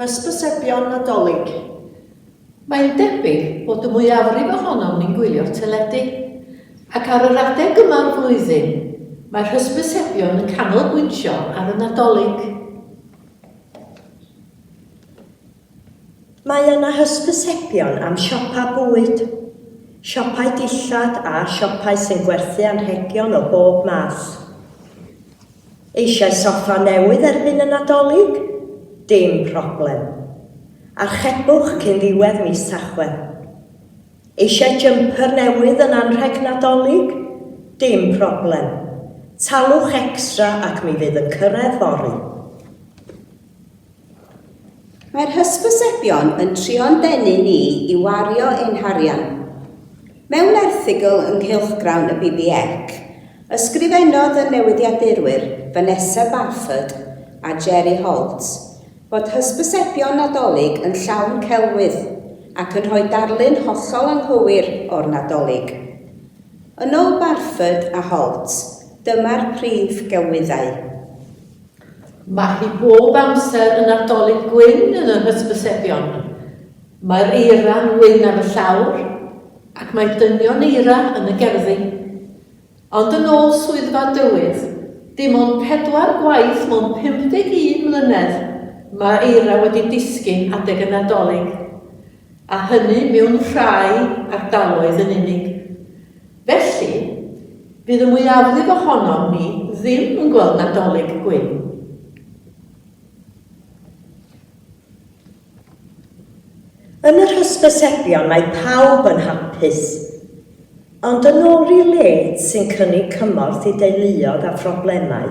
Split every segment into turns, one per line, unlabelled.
Hysbysebion Nadolig.
Mae'n debyg bod y mwyafrif ohonom ni'n gwylio'r teledu, ac ar yr adeg yma o'r flwyddyn, mae'r hysbysebion yn canolbwyntio ar y Nadolig.
Mae yna hysbysebion am siopau bwyd, siopau dillad a siopau sy'n gwerthu anrhegion o bob math. Eisiau soffa newydd erbyn y Nadolig? Dim problem. Archebwch cyn ddiwedd mis Tachwedd. Eisiau jymper newydd yn anrheg Nadolig? Dim problem. Talwch extra ac mi fydd yn cyrraedd fory.
Mae'r hysbysebion yn trio'n denu ni i wario ein harian. Mewn erthygl yng nghylchgrawn y BBEC, ysgrifennodd y newyddiadurwyr Vanessa Barford a Jerry Holt fod hysbysebion Nadolig yn llawn celwydd ac yn rhoi darlun hollol anghywir o'r Nadolig. Yn ôl Barford a Holt, dyma'r prif gelwyddau.
Mae hi bob amser yn Nadolig gwyn yn yr hysbysebion. Mae'r eira'n wyn ar y llawr, ac mae dynion eira yn y gerddi. Ond yn ôl Swyddfa Dywydd, dim ond pedwar gwaith mewn 51 mlynedd mae eira wedi disgyn adeg y Nadolig, a hynny mewn rhai ardaloedd yn unig. Felly, fydd y mwyafrif ohonom ni ddim yn gweld Nadolig gwyn.
Yn yr hysbysebion mae pawb yn hapus. Ond yn ôl Relate sy'n cynnig cymorth i deuluoedd â phroblemau,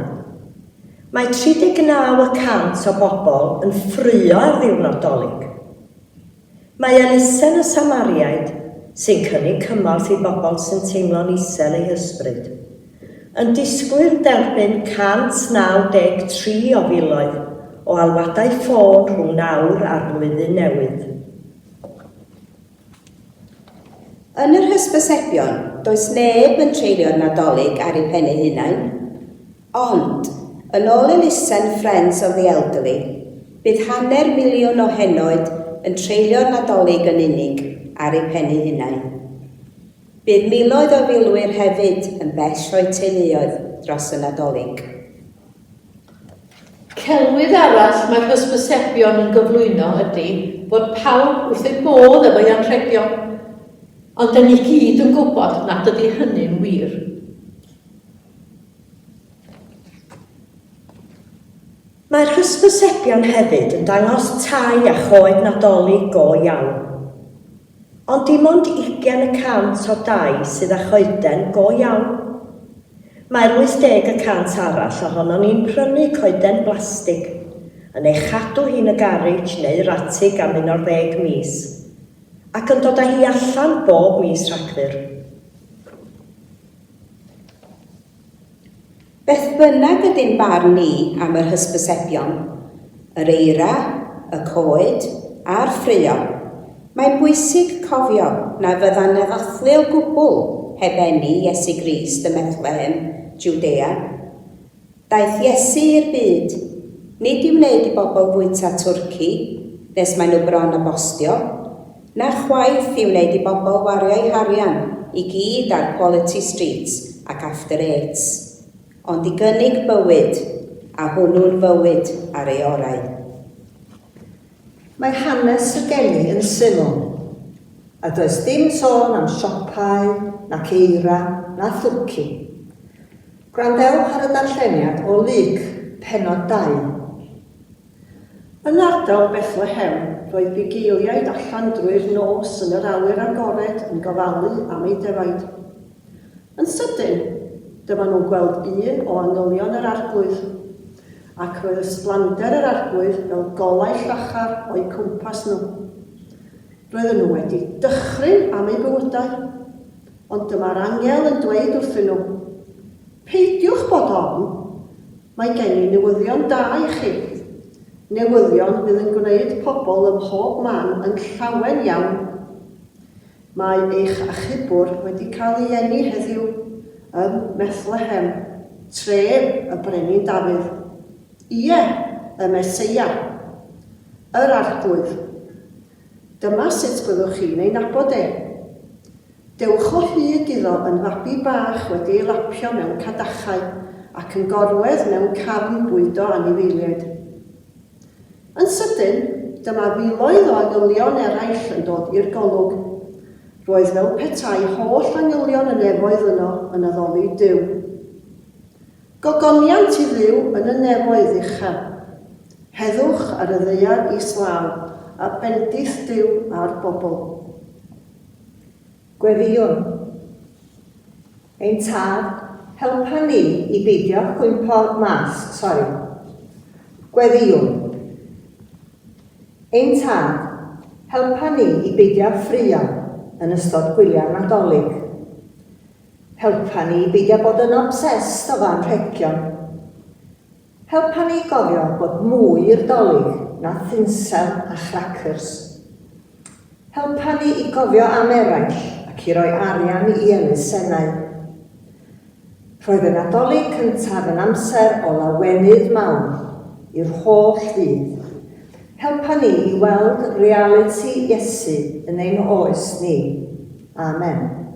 mae 39 y cant o bobl yn ffraeo ar ddiwrnod Dolig. Mae elusen y Samariaid, sy'n cynnig cymorth i bobl sy'n teimlo'n isel eu hysbryd, yn disgwyl derbyn 193 o filoedd o alwadau ffôn rhwng nawr a'r flwyddyn newydd.
Yn yr hysbysebion, does neb yn treulio'r Nadolig ar eu pen eu hunain. Ond, yn ôl elusen Friends of the Elderly, bydd hanner miliwn o henoed yn treulio'r Nadolig yn unig ar eu pen eu hunain. Bydd miloedd o filwyr hefyd yn bell o'u teuluoedd dros y Nadolig.
Celwydd arall mae'r hysbysebion yn gyflwyno ydy bod pawb wrth eu bodd efo'i anrhegion. Ond 'da ni gyd yn gwybod nad ydy hynny'n wir.
Mae'r hysbysebion hefyd yn dangos tai a choed Nadolig go iawn. Ond dim ond ugain y cant o dai sydd â choeden go iawn. Mae'r 80 y cant arall ohonon ni'n prynu coeden blastig, yn ei chadw hi'n y garej neu'r atig am un o'r ddeg mis, ac yn dod â hi allan bob mis Rhagfyr.
Beth bynnag ydy'n barn ni am yr hysbysebion, yr eira, y coed, a'r ffraeo, mae'n bwysig cofio na fydda 'na ddathlu o gwbl heb eni Iesu Grist ym Methlehem, Jwdea. Daeth Iesu i'r byd, nid i wneud i bobl fwyta twrci nes maen nhw bron â bostio, na chwaith i wneud i bobl wario'u harian i gyd ar Quality Street ac After Eights, ond i gynnig bywyd, a hwnnw'n fywyd ar ei orau.
Mae hanes y geni yn syml, a does dim sôn am siopau, nac eira, na thwrci. Gwrandewch ar y darlleniad o Luc, pennod 2.
Yn ardal Bethlehem, roedd bugeiliaid allan drwy'r nos yn yr awyr agored yn gofalu am eu defaid. Yn sydyn, dyma nhw'n gweld un o angylion yr Arglwydd, ac roedd ysblander yr Arglwydd fel golau llachar o'u cwmpas nhw. Roedden nhw wedi dychryn am eu bywydau. Ond dyma'r angel yn dweud wrthyn nhw, Peidiwch bod ofn, Mae gen i newyddion da i chi. Newyddion fydd yn gwneud pobl ym mhob man yn llawen iawn. Mae eich achubwr wedi cael ei eni heddiw ym Methlehem, tref y Brenin Dafydd. Ie, y Meseia. Yr Arglwydd. Dyma sut byddwch chi'n ei nabod e. Dewch o hyd iddo yn fabi bach wedi ei lapio mewn cadachau ac yn gorwedd mewn cafn bwydo anifeiliaid. Yn sydyn, dyma filoedd o angylion eraill yn dod i'r golwg. Roedd fel petai holl angylion y nefoedd yno yn addoli Duw. Gogoniant i Dduw yn y nefoedd uchel. Heddwch ar y ddaear islaw, a bendith Duw ar bobl.
Gweddïwn. Ein Tad, helpa ni i beidio cwympo mas, sori. Gweddïwn. Ein Tad, helpa ni i beidio ffraeo yn ystod gwyliau'r Nadolig. Helpa ni i beidio bod yn obsessed efo anrhegion. Helpa ni i gofio bod mwy i'r Dolig na thinsel a chracyrs. Helpa ni i gofio am eraill ac i roi arian i elusennau. Roedd y Nadolig cyntaf yn amser o lawenydd mawr i'r holl fyd. Helpa ni i weld realiti Iesu yn ein oes ni. Amen.